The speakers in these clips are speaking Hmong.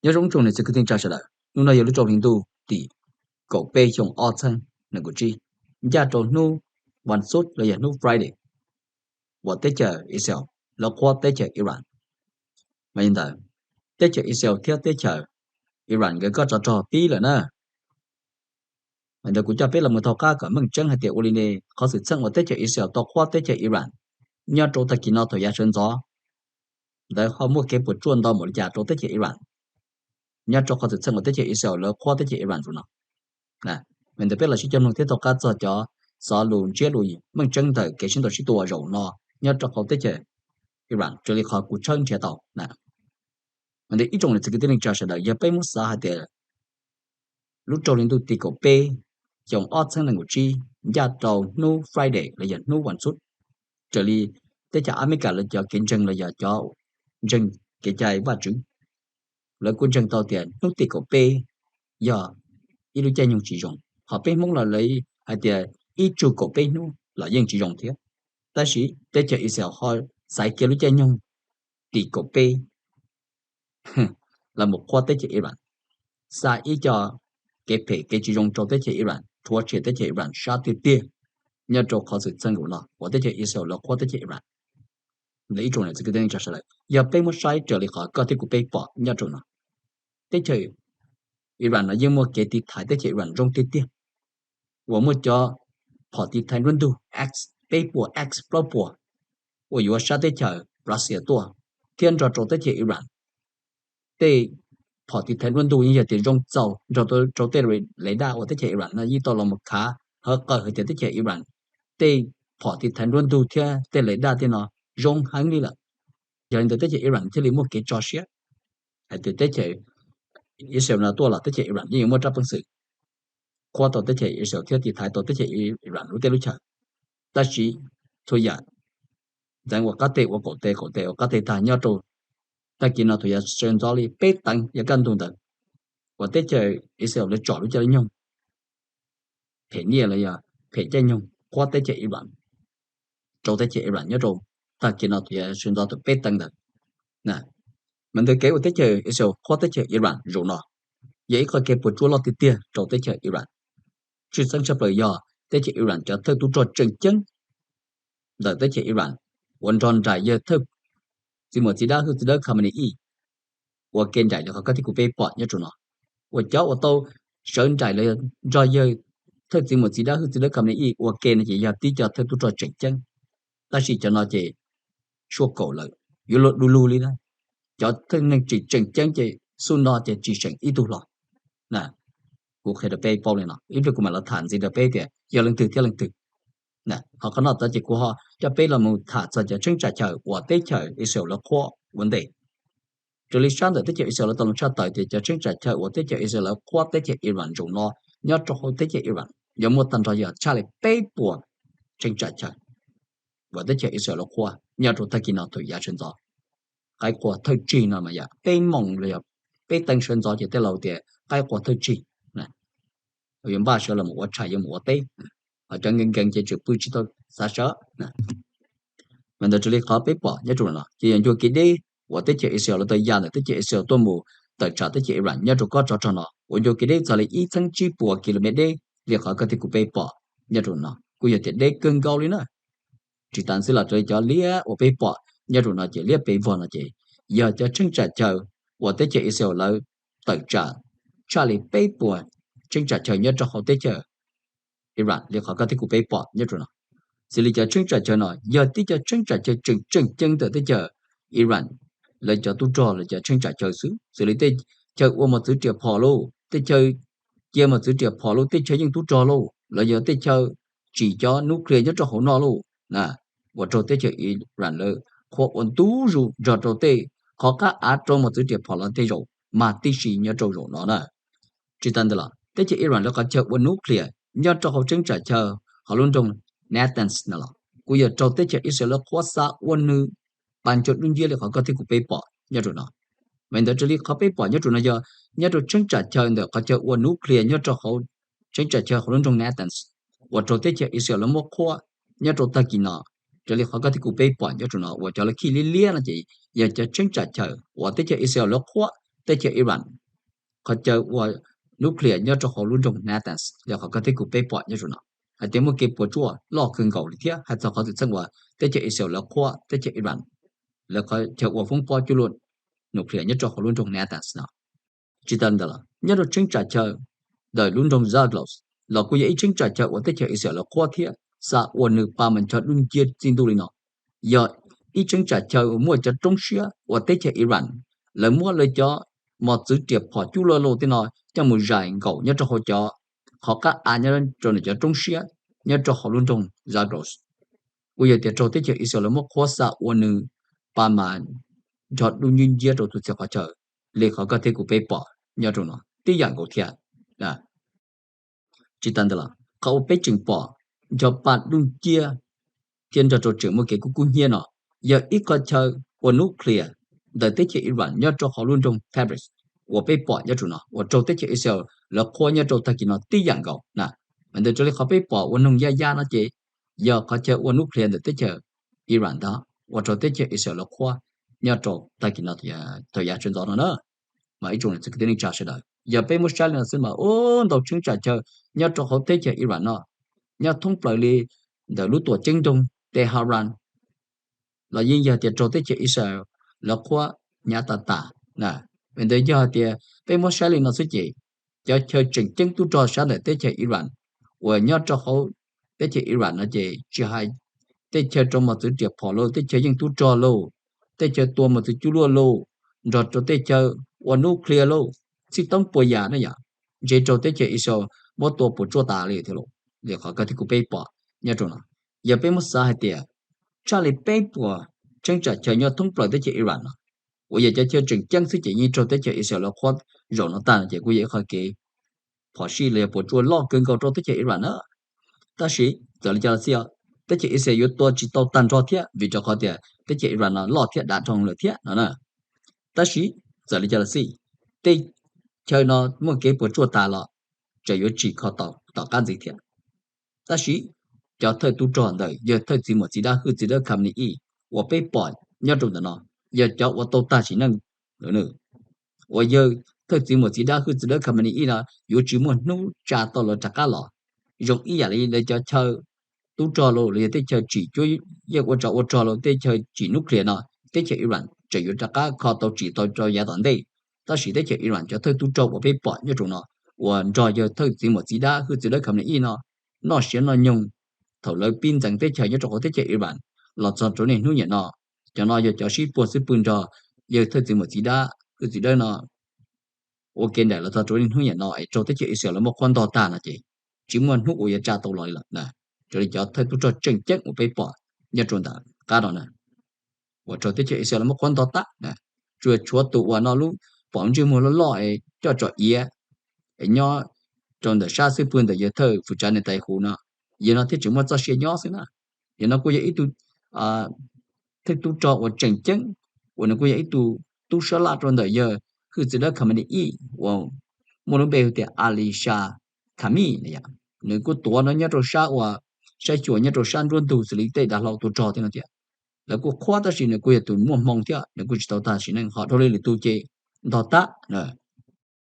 Nyob zoo tsoom niam txiv kwv tij neej tsa sawv daws, hnub no yog lub rau hli ntuj tim kaum peb xyoo ob txheeb nees nkaum tsib, ncaj rau hnub vas xuv los yog hnub Friday uas teb chaws Israel lawv qhuab teb chaws Iran. Mas li ntawd, teb chaws Israel thiab teb chaws Iran nkawd kob tsov rog pib lawm na. Mas ntawd kuv coj peb los mus taug qab kom meej tseeb hais tias ua li ne qhov xwm txheej uas teb chaws Israel tau qhuab teb chaws Iran nyob rau tag kis no thaum yav sawv ntxov ntawd ho muaj kev puas tsuaj ntau npaum li cas rau teb chaws Iran. Nyob rau qhov xwm txheej uas teb chaws Israel lawv qhuab teb chaws Iran zaum no, mas ntawd peb los sib cog mloog thiab taug qab txog cov xov lus ntsiab lus meej tseeb ntawm kev sib ntaus sib tua zaum no nyob rau hauv teb chaws Iran raws li qhov kuv tshawb nrhiav tau. Mas ntawd ib tsoom niam txiv kwv tij neej tsa sawv daws, yog peb muab xav hais tias lub rau hli ntuj tim kaum peb xyoo ob txheeb nees nkaum tsib ncaj rau hnub Friday los yog hnub vas xuv, raws li teb chaws Amelikas lawv cov kev ntseeg los yog cov ntseeg kev cai Vajtswv, lawv kuj ntseeg tau tias hnub tim kaum peb yog ib lub caij nyoog tsis zoo, ho peb Hmoob los lawv hais tias ib tsug kaum peb hnub los yeej tsis zoo thiab. Tab sis teb chaws Israel ho xaiv kiag lub caij nyoog tim kaum peb los mus qhuab teb chaws Iran, xa ib co kev phem kev tsis zoo rau teb chaws Iran, rhuav tshem teb chaws Iran sab tiag tiag nyob rau qhov xwm txheej zaum no uas teb chaws Israel lawv qhuab teb chaws Iran. Ntawd ib tsoom niam txiv kwv tij neej tsa sawv daws, yog peb muab saib raws li qhov koj thiab kuv peb pom nyob rau no, teb chaws Iran no yeej muaj kev tiv thaiv teb chaws Iran zoo tiag tiag, uas muaj cov phom tiv thaiv nruab ntug X peb puas, X plaub puas uas yuav sab teb chaws Russia tuaj thiab nrog rau teb chaws Iran. Tej phom tiv thaiv nruab ntug yeej yog tias zoo txaus nrog rau tej radar uas teb chaws Iran no yeej tau los mus khav hawv qawm hais tias teb chaws Iran tej phom tiv thaiv nruab ntug thiab tej radar tej no zoo heev li lawm. Yog li ntawd teb chaws Iran thiaj li muaj kev tso siab hais tias teb chaws Israel no tuaj los teb chaws Iran yeej yuav muaj rab peev xwm qhuab tau teb chaws Israel thiab tiv thaiv tau teb chaws Iran lub teb lub chaw. Tab sis txhua yam ntxeev ua qab teg ua qaum teg, qaum teg ua qab teg tag nyob rau tag kis no thaum yav sawv ntxov li peb teev yav kaj ntug ntawd uas teb chaws Israel lawv tsom lub caij lub nyoog phem nyiaj los yog phem caij nyoog qhuab teb chaws Iran, rau teb chaws Iran nyob rau tag kis no thaum yav sawv ntxov thaum peb teev ntawd. Mas ntawd kev uas teb chaws Israel qhuab teb chaws Iran zaum no yog ib qho kev puas tsuaj loj tiag tiag rau teb chaws Iran. Tshwj xeeb tshaj plaws yog teb chaws Iran cov thawj tub rog tseem ceeb ntawm teb chaws Iran uas nrog nraim yawg thawj txiv muam txiv dab hwj txiv dawb Khamenei ua ke nraim li qhov koj thiab kuv peb pom nyob rau no, uas cov uas tau sawv nraim los nrog yawg thawj txiv muam txiv dab hwj txiv dawb Khamenei ua ke no ces yog tib co thawj tub rog tseem ceeb. Tab sis cov no ces suab kaum lawm, yuav luag du lug li na. Cov thawj neeg tseem tseem ceeb ces xub no ces tsis seem ib tug hlo. Kuv qhia rau peb paub li no, ib pliag kuv mam los tham ntxiv rau peb tias yog leej twg thiab leej twg. Ho qhov no tod ces kuv ho coj peb los mus tham txog cov cheeb tsam chaw uas teb chaws Israel lawv qhuab ua ntej. Raws li sab ntawm teb chaws Israel lawv tau los tshaj tawm tias cov cheeb tsam chaw uas teb chaws Israel lawv qhuab teb chaws Iran zaum no nyob rau hauv teb chaws Iran yuav muaj tag nrho yog tshaj li peb puas cheeb tsam chaw uas teb chaws Israel lawv qhuab nyob rau tag kis no thaum yav sawv ntxov. Qaib qua thawj tsig no mas yog peb moos los yog peb teev sawv ntxov ces tej laus tias qaib qua thawj tsig, yuav npaj sawv los mus ua tshais yuav mus ua teb, ho cov nkees nkees ces tseem pw tsis tau xav sawv. Mas ntawd raws li qhov peb pom nyob rau no ces yog ncua kev deb uas teb chaws Israel lawv tau ya ntawm teb chaws Israel tuaj mus tawm tsam teb chaws Iran nyob rau kob tsov rog no uas ncua kev deb txog li ib txheeb tsib puas kis lus mev deb li qhov koj thiab kuv peb pom nyob rau no kuj yog tias deb kawg nkaus li na. Tsis tas xwb los raws li cov liab uas peb pom nyob rau no ces liab pes vog no ces yog cov cheeb tsam chaw uas teb chaws Israel lawv tawm tsam tshaj li peb puas cheeb tsam chaw nyob rau hauv teb chaws Iran li qhov koj thiab kuv peb pom nyob rau no. Xws li cov cheeb tsam chaw no yog tib cov cheeb tsam chaw tseem tseem ceeb ntawm teb chaws Iran lawv cov tub rog lawv cov cheeb tsam chaw xwb, xws li tej chaw ua mos txwv riam phom lauj, tej chaw cia mos txwv riam phom lauj, tej chaw yeej tub rog lauj, los yog tej chaw tsim cov nuclear nyob rau hauv no lauj, ua rau teb chaws Iran lawv qhuab ua ntu zus nrog rau tej qhov qab av rau mos txwv riam phom los tej zaum mag tib si nyob rau zaum no na. Tsis tas ntawd los teb chaws Iran lawv qhov chaw ua nuclear nyob rau hauv cheeb tsam chaw hauv lub nroog Natanz no los kuj yog raug teb chaws Israel lawv qhuab xa ua nws pas ntsaug dub nciab li qhov koj thiab kuv peb pom nyob rau no. Mas ntawd raws li qhov peb pom nyob rau no yog nyob rau cheeb tsam chaw ntawm qhov chaw ua nuclear nyob rau hauv cheeb tsam chaw hauv lub nroog Natanz uas raug teb chaws Israel lawv muab qhuab nyob rau tag kis no. Raws li qhov koj thiab kuv peb pom nyob rau no uas cov lawv khij liab liab no ces yog cov cheeb tsam chaw uas teb chaws Israel lawv qhuab teb chaws Iran qhov chaw ua nuclear nyob rau hauv lub nroog Natanz, yog qhov koj thiab kuv peb pom nyob rau no, hais tias muaj kev puas tsuaj loj kawg nkaus li thiab hais txog qhov xwm txheej uas teb chaws Israel lawv qhuab teb chaws Iran lawv qhov chaw ua foob pob cuaj luaj nuclear nyob rau hauv lub nroog Natanz no. Tsis tas ntawd los nyob rau cheeb tsam chaw ntawm lub nroog Zagros los kuj yog ib cheeb tsam chaw uas teb chaws Israel lawv qhuab thiab xa ua nws pa mas ncho dub nciab txij ntuj li no. Yog ib cheeb tsam chaw muaj cov roob siab uas teb chaws Iran lawv muab lawv cov mos txwv riam phom cuaj luaj luaj tej no coj mus zais nkaum nyob rau hauv cov qhov qab av nyob rau nws cov roob siab nyob rau hauv lub nroog Zagros. Kuj yog tias raug teb chaws Israel lawv muab qhuab xa ua nws pa mas ncho dub nciab nciab rau tus txhia qhov chaw li qhov koj thiab kuv peb pom nyob rau no tib yam nkaus thiab. Tsis tas ntawd los qhov uas peb tseem pom ncho pa dub nciab thiab nrog rau tseem muaj kev kub kub hnyiab no yog ib qhov chaw ua nuclear ntawm teb chaws Iran nyob rau hauv lub nroog Tabriz uas peb pom nyob rau no uas raug teb chaws Israel lawv qhuab nyob rau tag kis no tib yam nkaus na. Mas ntawd raws li qhov peb pom ua noog yaj yaj no ces yog qhov chaw ua nuclear ntawm teb chaws Iran ntag uas raug teb chaws Israel lawv qhuab nyob rau tag kis no thaum yav sawv ntxov no na. Mas ib tsoom niam txiv kwv tij neej tsa sawv daws, yog peb muab saib li no xwb mas ua ntau cheeb tsam chaw nyob rau hauv teb chaws Iran no, nyob thoob plaws li ntawm lub tuam ceeb nroog Tehran los yeej yog tias raug teb chaws Israel lawv qhuab hnyav tas tas. Vim ntawd yog tias peb muab saib li no xwb ces cov chaw tseem ceeb tub rog sab ntawm teb chaws Iran uas nyob rau hauv teb chaws Iran no ces tsis hais tej chaw rau mos txwv riam phom lauj, tej chaw yeej tub rog lauj, tej chaw tua mos txwv cuaj luaj lauj, nrog rau tej chaw ua nuclear lauj, txhij toob puas yam na yom, ntshe raug teb chaws Israel muab tua puas tsuaj tas li thiab lauj. Li qhov koj thiab kuv peb pom nyob rau no, yog peb muab xav hais tias tshaj li peb puas cheeb tsam chaw nyob thoob plaws teb chaws Iran no uas yog cov chaw tseem ceeb xwb ces yeej raug teb chaws Israel lawv qhuab zaum no tag no ces kuj yog ib qho kev phom sij los yog puas tsuaj loj kawg nkaus rau teb chaws Iran na. Tab sis txawm li cas los xij, teb chaws Israel yuav tua tsis tau tag nrho thiab vim rau qhov tias teb chaws Iran no loj thiab dav dhau lawm thiab no na. Tab sis txawm li cas los xij, tej chaw no muaj kev puas tsuaj tas los tseem yuav tsim kho tau tom qab ntxiv thiab. Tab sis cov thawj tub rog ntawm yawg thawj txiv muam txiv dab hwj txiv dawb Khamenei uas peb pom nyob rau ntawm no yog cov uas tau tag sim neej lawm. Uas yawg thawj txiv muam txiv dab hwj txiv dawb Khamenei no yuav tsis muaj hnub tsa tau lawv rov qab los. Zoo ib yam li lawv cov chaw tub rog los los yog tej chaw tsim cuab yeej ua tsov ua rog los tej chaw tsim nuclear no, teb chaws Iran tseem yuav rov qab kho tau tsim tau rau yav tom ntej. Tab sis teb chaws Iran cov thawj tub rog uas peb pom nyob rau no uas nrog yawg thawj txiv muam txiv dab hwj txiv dawb Khamenei no noj siav noj nyoog thaum lawv pib ntxeev teb chaws nyob rau hauv teb chaws Iran los txog rau niaj hnub niam no, cov no yog cov sib puag xwb pw nrog yawg thawj txiv muam txiv dab hwj txiv dawb no ua ke nraim los txog rau niaj hnub niam no es raug teb chaws Israel lawv muab qhuab ntog tag no ces tsis muaj hnub uas yuav tsa tau los li lawm. Raws li cov thawj tub rog tseem ceeb uas peb pom nyob rau ntawm qab no na, uas raug teb chaws Israel lawv muab qhuab ntog tag, tsuas tshuav tus uas no lub pom ntsej muag loj loj es coj tsom iav es nyob rau ntawm sab xwb pw ntawm yawg thawj fwm tsav Netanyahu no, yawg no thiaj tseem muaj txoj sia nyob xwb na. Yawg no kuj yog ib tug thawj tub rog uas tseem ceeb uas nws kuj yog ib tug tub sab laj rau ntawm yawg hwj txiv dawb Khamenei uas muaj lub npe hu tias Ali Shah Khamenei no. Nws kuj tuav no nyob rau sab uas saib xyuas nyob rau sab nruab ntug xws li tej dav hlau tua rog thiab no tias lawv kuj qhuab tab sis nws kuj yog tus muaj hmoo thiab nws kuj tsis tau tag sim neej ho dhau li lwm tus ces ntog tag.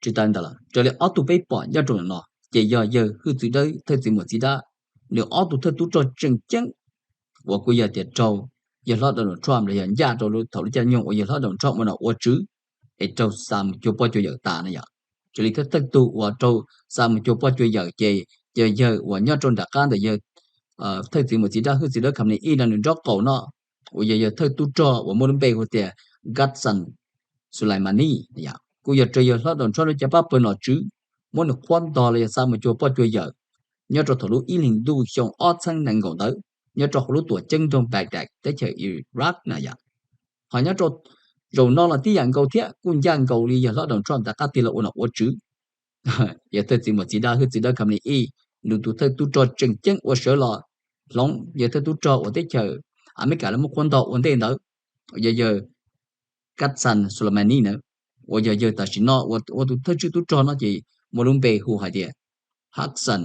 Tsis tas ntawd los raws li ob tug peb pom nyob rau ntawm no ces yog yawg hwj txiv dawb thawj txiv muam txiv dab, nws ob tug thawj tub rog tseem ceeb uas kuj yog tias raug yawg hlob Donald Trump los yog ncaj rau thaum lub caij nyoog uas yawg hlob Donald Trump ua nom ua tswv es raug xa mus cuag poj cuag yawm tas na yom. Raws li thawj thawj tug uas raug xa mus cuag poj cuag yawm ces yog yawg uas nyob rau nram qab ntawm yawg thawj txiv muam txiv dab hwj txiv dawb Khamenei no nws nraub qaum no uas yog yawg thawj tub rog uas muaj lub npe hu tias Qasem Soleimani, kuj yog raug yawg hlob Donald Trump lub cov pab pawg nom tswv muab nws qhuab ntog los yog xa mus cuag poj cuag yawm nyob rau thaum lub ib hlis ntuj xyoo ob txhiab nees nkaum ntawd nyob rau hauv lub tuam ceeb nroog Baghdad teb chaws Iraq na yom. Ho nyob rau zaum no los tib yam nkaus thiab kuj ncaj nkaus li yawg hlob Donald Trump tom qab tig los ua nom ua tswv. Yawg thawj txiv muam txiv dab hwj txiv dawb Khamenei nws tus thawj tub rog tseem ceeb uas sawv los hloov yawg thawj tub rog uas teb chaws Amelikas lawv muab qhuab ntog ua ntej ntawd, yog yawg Qasem Soleimani na, uas yog yawg tam sim no ua tus thawj tswj tub rog no ces muaj lub npe hu hais tias Qasem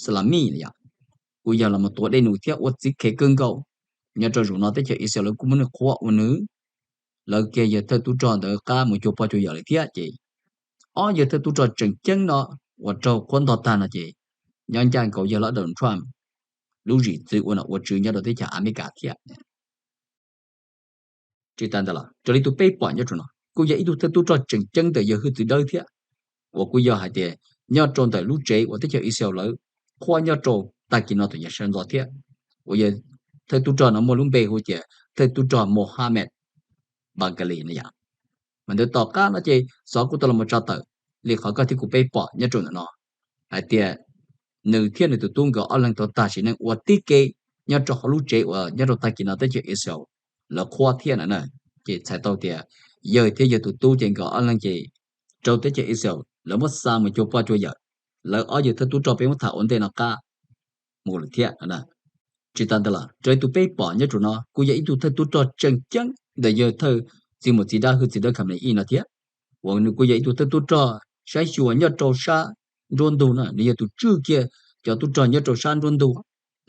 Soleimani yom. Kuj yog los mus tuav dej num thiab ua txiv khev kawg nkaus. Nyob rau zaum no teb chaws Israel lawv kuj muab nws qhuab ua nws lawv kiag yawg thawj tub rog ntawd qab mus cuag pog cuag yawm lawm thiab ces ob yawg thawj tub rog tseem ceeb no uas raug qhuab ntuas tag no ces nyob ncaj nkaus yawg lawv Donald Trump lub zim txwv ua nom ua tswv nyob rau teb chaws Amelikas thiab. Tsis tas ntawd los raws li tus peb pom nyob rau no kuj yog ib tug thawj tub rog tseem ceeb ntawm yawg hwj txwv dawb thiab, uas kuj yog hais tias nyob rau ntawm lub tsev uas teb chaws Israel lawv qhuab nyob rau tag kis no tus nyav sawv ntxov thiab, uas yog thawj tub rog no muaj lub npe hu tias thawj tub rog Mohammed Bagali no yom. Mas ntawd tom qab no ces xov kuj tau los tso tawm li qhov koj thiab kuv peb pom nyob rau ntawm no hais tias nws thiab nws tus tub nkawd ob leeg tau tag sim neej ua tib ke nyob rau hauv lub tsev uas nyob rau tag kis no teb chaws Israel lawv qhuab thiab no na. Ces txhais tau tias yawg thiab yawg tus tub ces nkawd ob leeg ces rau teb chaws Israel lawv muab xa mus cuag pog cuag yawm, lawv ob yawg thawj tub rog peb muab tham ua ntej no qab mus lawm thiab. Tsis tas ntawd los raws li tus peb pom nyob rau no kuj yog ib tug thawj tub rog tseem ceeb ntawm yawg thawj txiv muam txiv dab hwj txwv dawb Khamenei no thiab, uas nws kuj yog ib tug thawj tub rog saib xyuas nyob rau sab nruab ntug no, nws yog tus tswj kiag cov tub rog nyob rau sab nruab ntug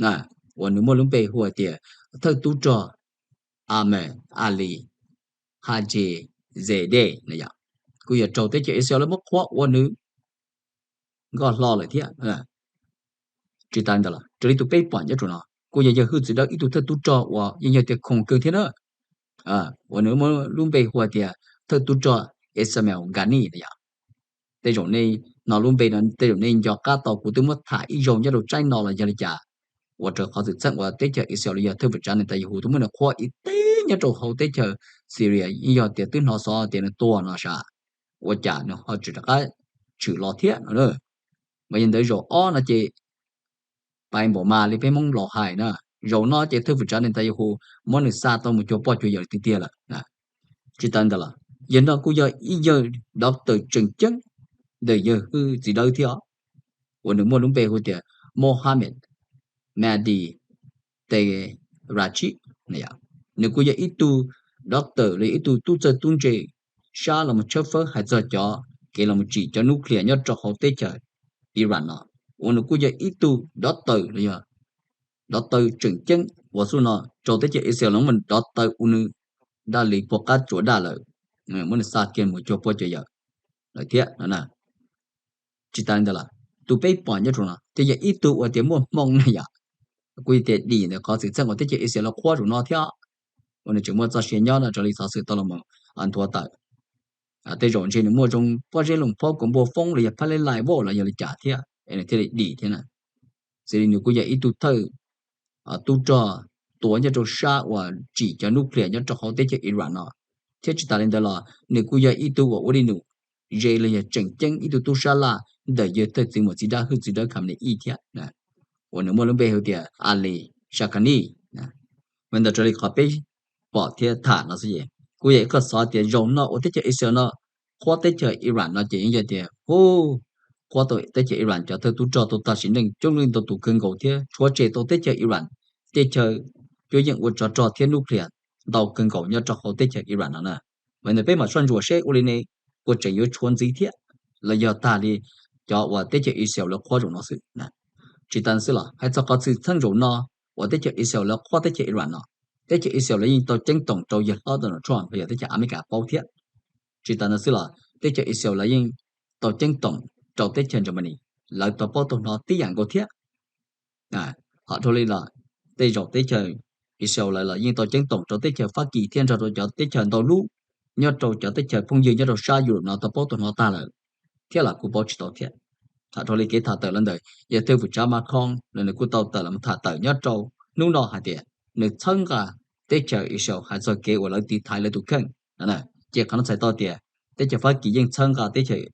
na, uas nws muaj lub npe hu hais tias thawj tub rog Ahmed Ali Haji Zedeh no yom. Kuj yog raug teb chaws Israel lawv muab qhuab ua nws nkoj hlo lawm thiab. Tsis tas ntawd los raws li tus peb pom nyob rau no kuj yog yawg hwj txwv dawb ib tug thawj tub rog uas yeej yog tias khoom kawg thiab na, uas nws muaj lub npe hu tias thawj tub rog Ismail Gani no yom. Tej zaum nej hnov lub npe no tej zaum nej nco qab tau kuv twb muab tham ib zaug nyob rau tsaib no los yog li cas, uas raws qhov xwm txheej uas teb chaws Israel los yog thawj pwm tsav Netanyahu twb muab nws qhuab ib teb nyob rau hauv teb chaws Syria yeej yog tias twb hnov xov tias nws tuag no sav, ua cas nws ho tseem rov qab tshwm los thiab no. Mas yog ntawd zaum ob no ces pais npaum mas li peb Hmoob laus hais na, zaum no ces thawj pwm tsav Netanyahu muab nws xa tau mus cuag pog cuag yawm tiag tiag lawm. Tsis tas ntawd los yawg no kuj yog ib yawg doctor tseem ceeb ntawm yawg hwj txwv dawb thiab os, uas nws muaj lub npe hu tias Mohammed Mahdi Terachi. Nws kuj yog ib tug doctor los yog ib tug tub txawj tub ntse sab los mus tshawb fawb hais txog cov kev los mus tsim cov nuclear nyob rau hauv teb chaws Iran no, uas nws kuj yog ib tug doctor los yog doctor tseem ceeb uas xub no rau teb chaws Israel los muab doctor ua nws dab li puag qab tsuas daj lawm, muab nws xa kiag mus cuag pog cuag yawm lawm thiab no. Tsis tas li ntawd los tus peb pom nyob rau no ces yog ib tug uas tias muaj hmoo na yom, kuj yog tias dim ntawm qhov xwm txheej uas teb chaws Israel lawv qhuab zaum no thiab, uas nws tseem muaj txoj sia nyob no raws li xov xwm tau los nthuav tawm. Tej zaum ntshe nws muaj zoo pob zeb loos phob kaus npua foob los yog phab leb lais vauj los yog li cas thiab es nws thiaj li dim thiab na. Xws li nws kuj yog ib tug thawj tub rog tuav nyob rau sab uas tsim cov nuclear nyob rau hauv teb chaws Iran no, thiab tsis tas li ntawd los nws kuj yog ib tug uas ua li num ze los yog tseem ceeb ib tug tub sab laj ntawm yawg thawj txiv muam txiv dab hwj txwv dawb Khamenei thiab, uas nws muaj lub npe hu tias Ali Sharkani. Mas ntawm raws li qhov peb pom thiab tham no xwb ces kuj yog ib qho xov tias zaum no uas teb chaws Israel no qhuab teb chaws Iran no ces yeej yog tias hu qhuab tau teb chaws Iran cov thawj tub rog tau tag sim neej coob leej ntau tus kawg nkaus thiab tshuav tshem tau teb chaws Iran tej chaw cuab yeej ua tsov rog thiab nuclear ntau kawg nkaus nyob rau hauv teb chaws Iran no na. Mas ntawm peb mam soj ntsuam seb ua li ne puas tseem yuav tshuav ntxiv thiab los yog tag li cov uas teb chaws Israel lawv qhuab zaum no xwb. Tsis tas xwb los hais txog qhov xwm txheej zaum no uas teb chaws Israel lawv qhuab teb chaws Iran no, teb chaws Israel lawv yeej tau ceeb toom rau yawg hlob Donald Trump los yog teb chaws Amelikas paub thiab. Tsis tas ntawd xwb los teb chaws Israel lawv yeej tau ceeb toom rau teb chaws Germany, lawv tau paub tau hnov tib yam nkaus thiab. Ho dhau li los tej zaum teb chaws Israel lawv los yeej tau ceeb toom rau teb chaws Fab Kis thiab nrog rau cov teb chaws ntau lub nyob rau cov teb chaws phooj ywg nyob rau sab Europe no tau paub tau hnov tag lawm thiab los kuj paub tsis tau thiab. Ho dhau li kev tham tawm los ntawm yawg thawj pwm tsav Macron los nws kuj tau tawm los tham tawm nyob rau hnub no hais tias nws txhawb nqa teb chaws Israel hais txog kev uas lawv tiv thaiv lawv tus kheej. Ces qhov no txhais tau tias teb chaws Fab Kis yeej txhawb nqa teb chaws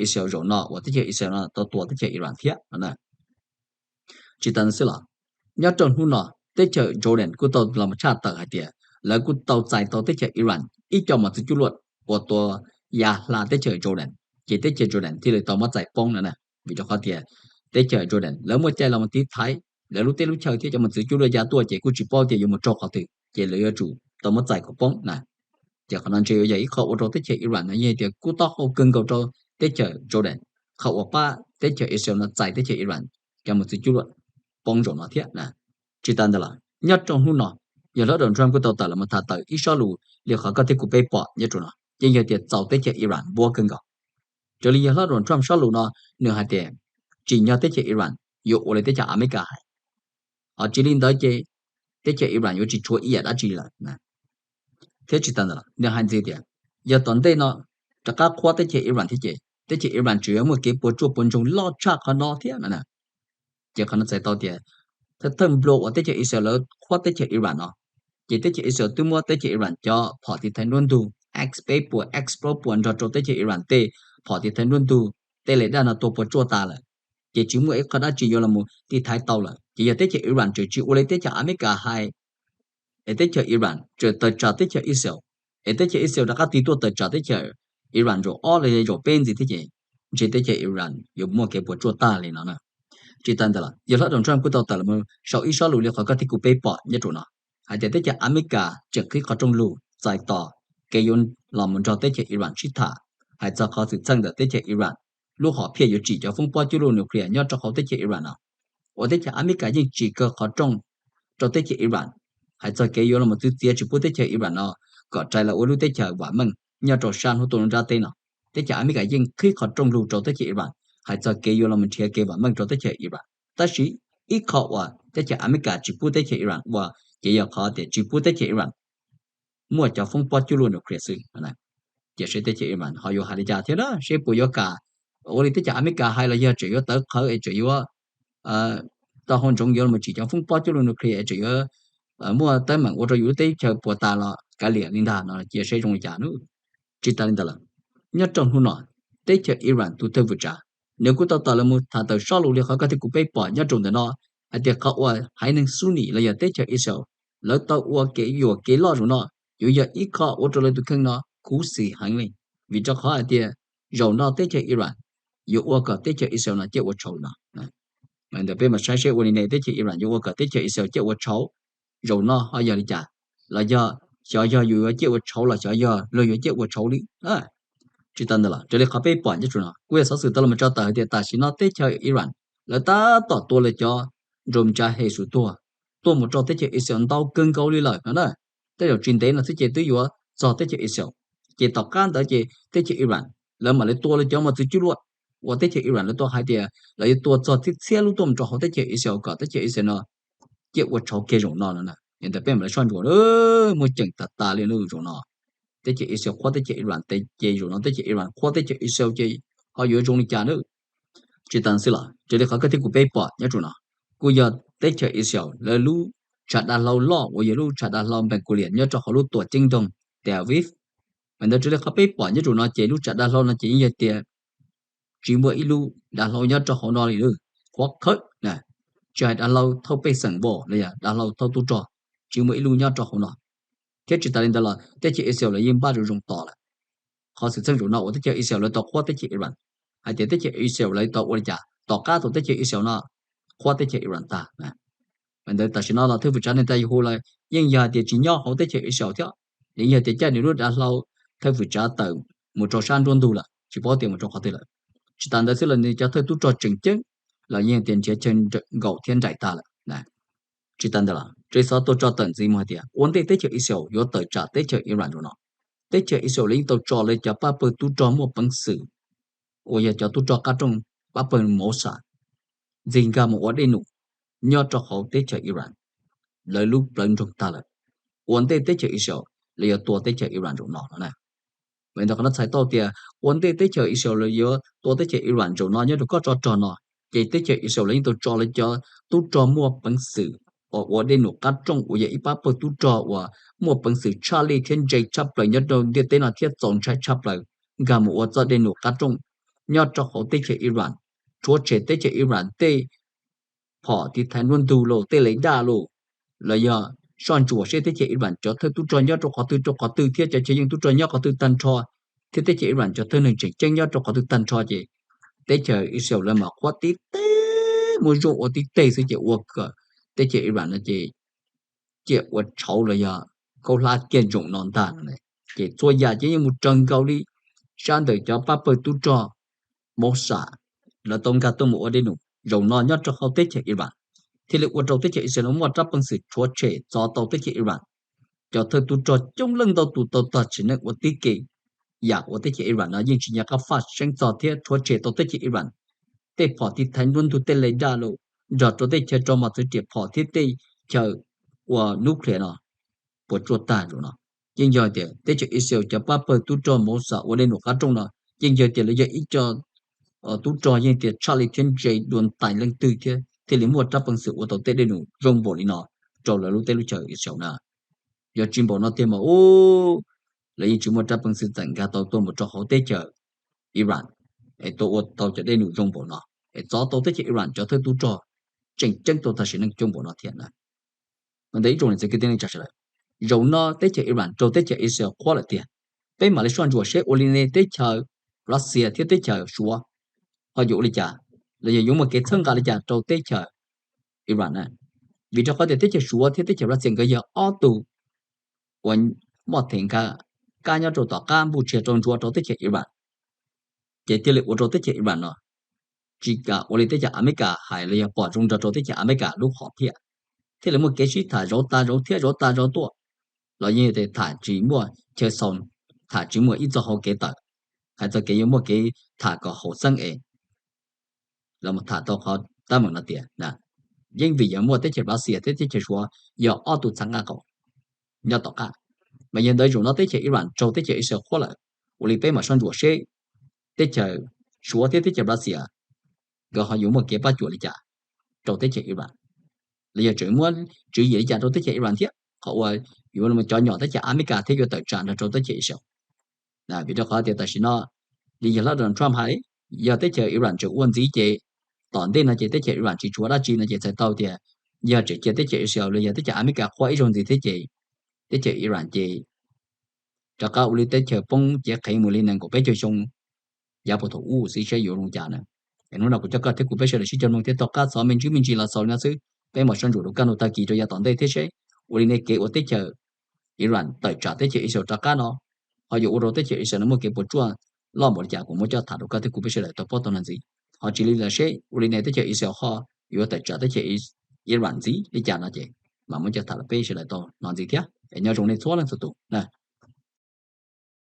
Israel zaum no uas teb chaws Israel no tau tua teb chaws Iran thiab no. Tsis tas xwb los nyob rau hnub no teb chaws Jordan kuj tau los tshaj tawm hais tias lawv kuj tau txais tau teb chaws Iran ib co mos txwv cuaj luaj uas tua ya hla teb chaws Jordan, ces teb chaws Jordan thiaj li tau muab txais poob no na. Vim rau qhov tias teb chaws Jordan lawv muaj cai los tiv thaiv lawv lub teb lub chaw thiab cov mos txwv cuaj luaj ya tuaj ces kuj tsis paub tias yuav mus raug qhov twg ces lawv yuav tsum tau muab txais kom poob na. Ces qhov no ntshe yuav yog ib qho ua rau teb chaws Iran no yog tias kub taub hau kawg nkaus rau teb chaws Jordan, qhov uas pab teb chaws Israel no txais teb chaws Iran cov mos txwv cuaj luaj poob zaum no thiab. Tsis tas ntawd los nyob rau hnub no Yawg hlob Donald Trump kuj tau tawm los mus tham tawm ib sob lus li qhov koj thiab kuv peb pom nyob rau no, ces yog tias txaus teb chaws Iran npuab kawg nkaus. Raws li yawg hlob Donald Trump sob lus no, nws hais tias tsim nyog teb chaws Iran yuav ua li teb chaws Amelikas hais, ho tsis li ntawd ces teb chaws Iran yuav tsis tshuav ib yam dab tsi lawm. Thiab tsis tas ntawd, nws hais ntxiv tias yog tom ntej no rov qab qhuab teb chaws Iran thiab ces teb chaws Iran tseem yuav muaj kev puas tsuaj puas ntsoog loj tshaj qhov no thiab no. Ces qhov no txhais tau tias thawj thawj nplua uas teb chaws Israel lawv qhuab teb chaws Iran no, ces teb chaws Israel twb muab teb chaws Iran cov phom tiv thaiv nruab ntug X peb puas X plaub puas nrog rau teb chaws Iran tej phom tiv thaiv nruab ntug, tej radar no tua puas tsuaj tas lawm, ces tsis muaj ib qho dab tsi yuav los tiv thaiv tau lawm. Ces yog teb chaws Iran tseem tsis ua li teb chaws Amelikas hais, es teb chaws Iran tseem tawm tsam teb chaws Israel, es teb chaws Israel rov qab tig tuaj tawm tsam teb chaws Iran zaum ob los yog zaum peb ntxiv thiab ces ntshe teb chaws Iran yuav muaj kev puas tsuaj tag li no na. Tsis tas ntawd los yawg hlob Donald Trump kuj tau tawm los sau ib sob lus li qhov koj thiab kuv peb pom nyob rau no, hais tias teb chaws Amelikas tseem qhib qhov rooj lug txais tos kev yuav los mus nrog teb chaws Iran sib tham, hais txog qhov xwm txheej ntawm teb chaws Iran lub hom phiaj yuav tsim cov foob pob cuj luj nuclear nyob rau hauv teb chaws Iran no, uas teb chaws Amelikas yeej tsim kawg qhov rooj rau teb chaws Iran, hais txog kev yuav los mus txwv txiav tsis pub teb chaws Iran no kom rais los ua lub teb chaws vam meej nyob rau sab hnub tuaj lub nrab teb no. Teb chaws Amelikas yeej qhib qhov rooj lug rau teb chaws Iran, hais txog kev yuav los mus nrhiav kev vam meej rau teb chaws Iran. Tab sis ib qho uas teb chaws Amelikas tsis pub teb chaws Iran ua, ces yog qhov tias tsis pub teb chaws Iran muaj cov foob pob cuj luj nuclear xwb. Ces seb teb chaws Iran ho yuav hais li cas thiab na, seb puas yuav kam ua li teb chaws Amelikas hais los yog tseem yuav tawv qhawv es tseem yuav tau hau ntsoov yuav los tsim cov foob pob cuj luj nuclear es tseem yuav muaj teeb meem ua rau yus lub teb chaws puas tas los kav liam li ntag no, cia seb zoo li cas na. Tsis tas li ntawd lawm, nyob rau hnub no, teb chaws Iran tus thawj fwm tsav nws kuj tau tawm los mus tham tawm sob lus li qhov koj thiab kuv peb pom nyob rau ntawm no, hais tias qhov uas haiv neeg Sunni los yog teb chaws Israel lawv tau ua kev yuam kev loj zaum no, yuav yog ib qho ua rau lawv tus kheej no khuv xim heev li, vim rau qhov hais tias zaum no teb chaws Iran yuav ua kom teb chaws Israel no ciaj ua tshauv no. Ntawm peb mam saib seb ua li ne teb chaws Iran yuav ua kom teb chaws Israel ciaj ua tshauv zaum no ho yog li cas, los yog xyov yog yus yuav ciaj ua tshauv los xyov yog luag yuav ciaj ua tshauv li. Tsis tas ntawd los raws li qhov peb pom nyob rau no kuj yog xov xwm tau los tso tawm hais tias tam sim no teb chaws Iran lawv tab tom tua lawv cov drone tsav Hezbollah tuaj mus rau teb chaws Israel ntau kawg nkaus li lawm no na. Tej zaum tsis ntev no xwb ces twb yuav txog teb chaws Israel. Ces tom qab ntawd ces teb chaws Iran lawv mam li tua lawv cov mos txwv cuj luaj uas teb chaws Iran lawv tau hais tias lawv yuav tua txog txhiab txhiab lub tuaj mus rau hauv teb chaws Israel kom teb chaws Israel no ciaj ua tshauv kiag zaum no no. Ntawm peb mam li soj ntsuam, muaj ceem tas tas li lub zaum no. Teb chaws Israel qhuab teb chaws Iran tes ces zaum no teb chaws Iran qhuab teb chaws Israel ces ho yuav zoo li cas na. Tsis tas xwb los raws li qhov koj thiab kuv peb pom nyob rau no, kuj yog teb chaws Israel lawv lub tshav dav hlau loj uas yog lub tshav dav hlau Npes Kuv Lias nyob rau hauv lub tuam ceeb nroog Tel Aviv. Mas ntawd raws li qhov peb pom nyob rau no ces lub tshav dav hlau no ces yeej yog tias tsis muaj ib lub dav hlau nyob rau hauv no li, qhuav qhawv na. Tsis hais dav hlau thauj pej xeem npaum los yog dav hlau thauj tub rog, tsis muaj ib lub nyob rau hauv no. Thiab tsis tas li ntawd los teb chaws Israel lawv yeej npaj zoo zoo tos lawm. Qhov xwm txheej zaum no uas teb chaws Israel lawv tau qhuab teb chaws Iran, hais tias teb chaws Israel lawv tau ua li cas tom qab thaum teb chaws Israel no qhuab teb chaws Iran tag. Mas ntawd tam sim no los thawj fwm tsav Netanyahu lawv yeej yog hais tias tsis nyob hauv teb chaws Israel thiab, yeej yog tias caij nws lub dav hlau thawj fwm tsav tawm mus rau sab nruab ntug lawm, tsis paub tias mus rau qhov twg lawm. Tsis tas ntawd xwb los nws cov thawj tub rog tseem ceeb los yeej tias nrhiav chaw nkaum thiab nraim tag lawm. Tsis tas ntawd los raws li xov tuaj tso tawm ntxiv mus hais tias ua ntej teb chaws Israel yuav tawm tsam teb chaws Iran zaum no, teb chaws Israel lawv yeej tau tso lawv cov pab pawg tub rog muaj peev xwm uas yog cov tub rog qab rooj pab pawg Mossad ntxig nkag mus ua dej num nyob rau hauv teb chaws Iran lawv lub plawv nroog tag lawm, ua ntej teb chaws Israel lawv yuav tua teb chaws Iran zaum no no na. Mas ntawd qhov no txhais tau tias ua ntej teb chaws Israel lawv yuav tua teb chaws Iran zaum no nyob rau kob tsov rog no, ces teb chaws Israel lawv yeej tau tso lawv cov tub rog muaj peev xwm uas ua dej num qab rooj uas yog ib pab pawg tub rog uas muaj peev xwm tshaj lij thiab ntse tshaj plaws nyob rau ntiaj teb no thiab txaus ntshai tshaj plaws nkag mus ua txoj dej num qab rooj nyob rau hauv teb chaws Iran, rhuav tshem teb chaws Iran tej phom tiv thaiv nruab ntug los tej radar los, los yog soj ntsuam seb teb chaws Iran cov thawj tub rog nyob rau qhov twg rau qhov twg thiab cov chaw yeej tub rog nyob qhov twg tag nrho, thiab teb chaws Iran cov thawj neeg tseem ceeb nyob rau qhov twg tag nrho ces teb chaws Israel lawv mam qhuab tib teg, muaj zog ua tib teg xwb ces ua kom teb chaws Iran no ces ciaj ua tshauv los yog khaub hlab kiag zaum no ntag no. Ces txhua yam ces yeej mus raws nkaus li sab ntawm cov pab pawg tub rog Mossad lawv tau nkag tuaj mus ua dej num zaum no nyob rau hauv teb chaws Iran. thiaj li ua rau teb chaws Israel no muaj rab peev xwm rhuav tshem txov tau teb chaws Iran. Cov thawj tub rog coob leej ntau tus tau tag sim neej ua tib ke. Yam uas teb chaws Iran no yeej tsis nco qab faj seeb txog thiab rhuav tshem tau teb chaws Iran tej phom tiv thaiv nruab ntug tej le daj los nrog rau tej chaw rau mos txwv riam phom thiab tej chaw ua nuclear no puas tsuaj tag ntawm no. Yeej yog tias teb chaws Israel cov pab pawg tub rog Mossad ua dej num qab rooj no yeej yog tias lawv yog ib co tub rog yeej tias tshaj li thiab ntse dua ntais leej twg thiab thiaj li muaj rab peev xwm ua tau tej dej num zoo npaum li no rau lawv lub teb lub chaws Israel na. Yog tsis npaum no tiag mas ub, lawv yeej tsis muaj rab peev xwm txawm nkag tau tuaj mus rau hauv teb chaws Iran es tuaj ua tau cov dej num zoo npaum no es txov tau teb chaws Iran cov thawj tub rog tseem ceeb tau tag sim neej coob npaum no thiab na. Ntawm ib tsoom niam txiv kwv tij neej tsa sawv daws, zaum no teb chaws Iran raug teb chaws Israel qhuab lawm tiag, peb mam li soj ntsuam seb ua li ne teb chaws Russia thiab teb chaws Suav ho yuav ua li cas, los yog yuav muaj kev txhawb nqa li cas rau teb chaws Iran na. Vim rau qhov tias teb chaws Suav thiab teb chaws Russia nkawd yog ob tug uas muaj them nkag kab nyob rau tom qab npuj tsiag rau ntsuav rau teb chaws Iran, ces thiaj li ua rau teb chaws Iran no tsis kam ua li teb chaws Amelikas hais los yog pom zoo nrog rau teb chaws Amelikas lub hom phiaj, thiaj li muaj kev sib tham zauv tas zauv thiab zauv tas zauv tuaj. Los yeej tias tham tsis muaj chaw xaus, tham tsis muaj ib txoj hauv kev tawm, hais txog kev yuav muaj kev tham kom haum xeeb es los tham tau qhov tab meem no tias yeej vim yog muaj teb chaws Russia thiab teb chaws Suav yog ob tug txha nqaj qaum nyob tom qab. Mas yog ntawd zaum no teb chaws Iran raug teb chaws Israel qhuab lawm, ua li peb mam soj ntsuam seb teb chaws Suav thiab teb chaws Russia nkawd ho yuav muaj kev pab cuam li cas rau teb chaws Iran, los yog tseem muab tswv yim li cas rau teb chaws Iran thiab qhov uas yuav cov nyom teb chaws Amelikas thiab yuav tawm tsam nrog rau teb chaws Israel. Vim rau qhov tias tam sim no li yog Donald Trump hais, yog teb chaws Iran tseem ua ntxiv ces tom ntej no ces teb chaws Iran tsis tshuav dab tsi no ces txhais tau tias yog tseem cia teb chaws Israel los yog teb chaws Amelikas qhuab ib zaug ntxiv thiab ces teb chaws Iran ces rov qab ua li teb chaws poob cev qhev mus li nees nkaum peb caug xyoo yav puag thaum ub xwb seb yuav zoo cas na. Es hnub no kuv coj koj thiab kuv peb sawv daws sib cog mloog thiab tom qab txog me ntsis me ntsis los xaus li no xwb, peb mam soj ntsuam rau kaj ntug tag kis rau yav tom ntej thiab seb ua li ne kev uas teb chaws Iran tawm tsam teb chaws Israel rov qab no ho yuav ua rau teb chaws Israel no muaj kev puas tsuaj loj npaum li cas, kuv muab coj tham rau koj thiab kuv peb sawv daws tau paub tau no ntxiv. Ho tsis li lawm seb ua li ne teb chaws Israel ho yuav tawm tsam teb chaws Iran ntxiv li cas no ces mam muab coj tham rau peb sawv daws tau no ntxiv thiab. Es nyob zoo nej txhua leej txhua tus.